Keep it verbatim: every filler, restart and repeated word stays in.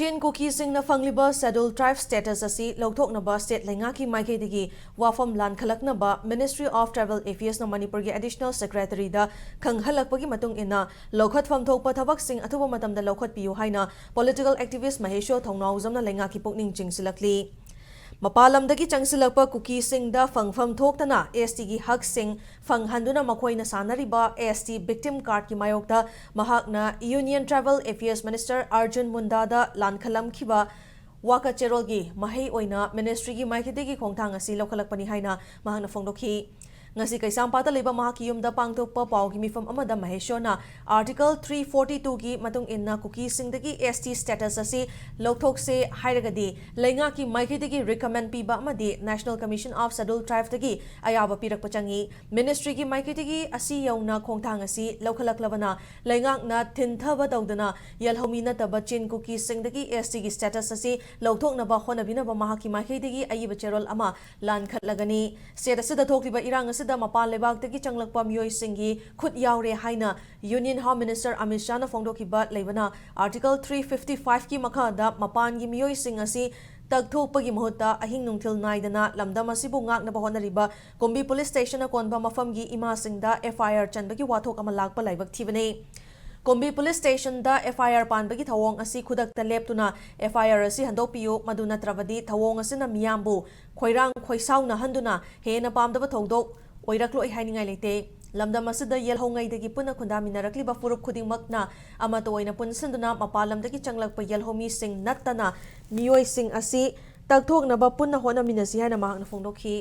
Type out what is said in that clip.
ꯆꯤꯟ ꯀꯨꯀꯤꯁꯤꯡꯅ ꯐꯪꯂꯤꯕ Scheduled Tribe status ꯑꯁꯤ ꯂꯧꯊꯣꯛꯅꯕ state ꯂꯩꯉꯥꯛꯀꯤ ꯃꯥꯏꯀꯩꯗꯒꯤ ꯋꯥꯐꯝ ꯂꯥꯟꯈꯠꯂꯛꯅꯕ Ministry of Tribal Affairsꯅ ꯃꯅꯤꯄꯨꯔꯒꯤ Additional Secretaryꯗ ꯈꯪꯍꯜꯂꯛꯄꯒꯤ ꯃꯇꯨꯡ ꯏꯟꯅ, ꯂꯧꯈꯠꯐꯝ ꯊꯣꯛꯄ ꯊꯕꯛꯁꯤꯡ ꯑꯊꯨꯕ ꯃꯇꯝꯗ ꯂꯧꯈꯠꯄꯤꯌꯨ ꯍꯥꯏꯅ political activist ꯃꯍꯦꯁꯣ ꯊꯧꯅꯥꯎꯖꯝꯅ ꯂꯩꯉꯥꯛꯀꯤ ꯄꯨꯛꯅꯤꯡ ꯆꯤꯡꯁꯤꯜꯂꯛꯂꯤ꯫ ꯃꯄꯥꯟ ꯂꯝꯗꯒꯤ ꯆꯪꯁꯤꯜꯂꯛꯄ ꯀꯨꯀꯤꯁꯤꯡꯗ ꯐꯪꯐꯝ ꯊꯣꯛꯇꯅ STꯒꯤ ꯍꯛꯁꯤꯡ ꯐꯪꯍꯟꯗꯨꯅ ꯃꯈꯣꯏꯅ ꯁꯥꯟꯅꯔꯤꯕ ST victim cardꯀꯤ ꯃꯥꯌꯣꯛꯇ ꯃꯍꯥꯛꯅ Union Tribal Affairs Minister Arjun ꯃꯨꯟꯗꯥꯗ ꯂꯥꯟꯈꯠꯂꯝꯈꯤꯕ ꯋꯥꯀꯠ ꯆꯦꯔꯣꯜꯒꯤ ꯃꯍꯩ ꯑꯣꯏꯅ ministryꯒꯤ ꯃꯥꯏꯀꯩꯗꯒꯤ ꯈꯣꯡꯊꯥꯡ ꯑꯁꯤ ꯂꯧꯈꯠꯂꯛꯄꯅꯤ ꯍꯥꯏꯅ ꯃꯍꯥꯛꯅ ꯐꯣꯡꯗꯣꯛꯈꯤ꯫ ꯉꯁꯤ ꯀꯩꯁꯥꯝꯄꯥꯠꯇ ꯂꯩꯕ ꯃꯍꯥꯛꯀꯤ ꯌꯨꯝꯗ ꯄꯥꯡꯊꯣꯛꯄ ꯄꯥꯎꯒꯤ ꯃꯤꯐꯝ ꯑꯃꯗ ꯃꯍꯦꯁꯣꯅ Article three forty twoꯒꯤ ꯃꯇꯨꯡ ꯏꯟꯅ ꯀꯨꯀꯤꯁꯤꯡꯗꯒꯤ ST status ꯑꯁꯤ ꯂꯧꯊꯣꯛꯁꯦ ꯍꯥꯏꯔꯒꯗꯤ ꯂꯩꯉꯥꯛꯀꯤ ꯃꯥꯏꯀꯩꯗꯒꯤ recommend ꯄꯤꯕ ꯑꯃꯗꯤ National Commission of Scheduled Tribeꯗꯒꯤ ꯑꯌꯥꯕ ꯄꯤꯔꯛꯄ ꯆꯪꯏ꯫ Ministryꯒꯤ ꯃꯥꯏꯀꯩꯗꯒꯤ ꯑꯁꯤ ꯌꯧꯅ ꯈꯣꯡꯊꯥꯡ ꯑꯁꯤ ꯂꯧꯈꯠꯂꯛꯂꯕꯅ ꯂꯩꯉꯥꯛꯅ ꯊꯤꯟꯊꯕ ꯇꯧꯗꯅ ꯌꯦꯜꯍꯧꯃꯤ ꯅꯠꯇꯕ ꯆꯤꯟ ꯀꯨꯀꯤꯁꯤꯡꯗꯒꯤ STꯒꯤ status ꯑꯁꯤ ꯂꯧꯊꯣꯛꯅꯕ ꯍꯣꯠꯅꯕꯤꯅꯕ ꯃꯍꯥꯛꯀꯤ ꯃꯥꯏꯀꯩꯗꯒꯤ ꯑꯏꯕ ꯆꯦꯔꯣꯜ ꯑꯃ ꯂꯥꯟꯈꯠꯂꯒꯅꯤ꯫ State ꯑꯁꯤꯗ ꯊꯣꯛꯂꯤꯕ ꯏꯔꯥꯡ ꯑꯁꯤꯗ ꯃꯄꯥꯟ ꯂꯩꯕꯥꯛꯇꯒꯤ ꯆꯪꯂꯛꯄ ꯃꯤꯑꯣꯏꯁꯤꯡꯒꯤ ꯈꯨꯠ ꯌꯥꯎꯔꯦ ꯍꯥꯏꯅ Union Home Minister ꯑꯃꯤꯠ ꯁꯥꯍꯅ ꯐꯣꯡꯗꯣꯛꯈꯤꯕ ꯂꯩꯕꯅ Article three fifty fiveꯀꯤ ꯃꯈꯥꯗ ꯃꯄꯥꯟꯒꯤ ꯃꯤꯑꯣꯏꯁꯤꯡ ꯑꯁꯤ ꯇꯛꯊꯣꯛꯄꯒꯤ ꯃꯍꯨꯠꯇ ꯑꯍꯤꯡ ꯅꯨꯡꯊꯤꯜ ꯅꯥꯏꯗꯅ ꯂꯝꯗꯝ ꯑꯁꯤꯕꯨ ꯉꯥꯛꯅꯕ ꯍꯣꯠꯅꯔꯤꯕ ꯀꯨꯝꯕꯤ police stationꯅ ꯀꯣꯟꯕ ꯃꯐꯝꯒꯤ ꯏꯃꯥꯁꯤꯡꯗ FIR ꯆꯟꯕꯒꯤ ꯋꯥꯊꯣꯛ ꯑꯃ ꯂꯥꯛꯄ ꯂꯥꯏꯕꯛ ꯊꯤꯕꯅꯤ꯫ ꯀꯨꯝꯕꯤ police stationꯗ FIR ꯄꯥꯟꯕꯒꯤ ꯊꯧꯑꯣꯡ ꯑꯁꯤ ꯈꯨꯗꯛꯇ ꯂꯦꯞꯇꯨꯅ FIR ꯑꯁꯤ ꯍꯟꯗꯣꯛꯄꯤꯌꯨ, ꯃꯗꯨ ꯅꯠꯇ꯭ꯔꯕꯗꯤ ꯊꯧꯑꯣꯡ ꯑꯁꯤꯅ ꯃꯤꯌꯥꯝꯕꯨ ꯈꯣꯏꯔꯥꯡ ꯈꯣꯏꯁꯥꯎꯅꯍꯟꯗꯨꯅ ꯍꯦꯟꯅ ꯄꯥꯝꯗꯕ ꯊꯧꯗꯣꯛ ꯑꯣꯏꯔꯛꯂꯣꯏ ꯍꯥꯏꯅꯤꯡꯉꯥꯏ ꯂꯩꯇꯦ꯫ ꯂꯝꯗꯝ ꯑꯁꯤꯗ ꯌꯦꯜꯍꯧꯉꯩꯗꯒꯤ ꯄꯨꯟꯅ ꯈꯨꯟꯗꯥꯃꯤꯟꯅꯔꯛꯂꯤꯕ ꯐꯨꯔꯨꯞ ꯈꯨꯗꯤꯡꯃꯛꯅ ꯑꯃꯠꯇ ꯑꯣꯏꯅ ꯄꯨꯟꯁꯤꯟꯗꯨꯅ ꯃꯄꯥꯟ ꯂꯝꯗꯒꯤ ꯆꯪꯂꯛꯄ ꯌꯦꯜꯍꯧꯃꯤꯁꯤꯡ ꯅꯠꯇꯅ ꯃꯤꯑꯣꯏꯁꯤꯡ ꯑꯁꯤ ꯇꯛꯊꯣꯛꯅꯕ ꯄꯨꯟꯅ ꯍꯣꯠꯅꯃꯤꯟꯅꯁꯤ ꯍꯥꯏꯅ ꯃꯍꯥꯛꯅ ꯐꯣꯡꯗꯣꯛꯈꯤ꯫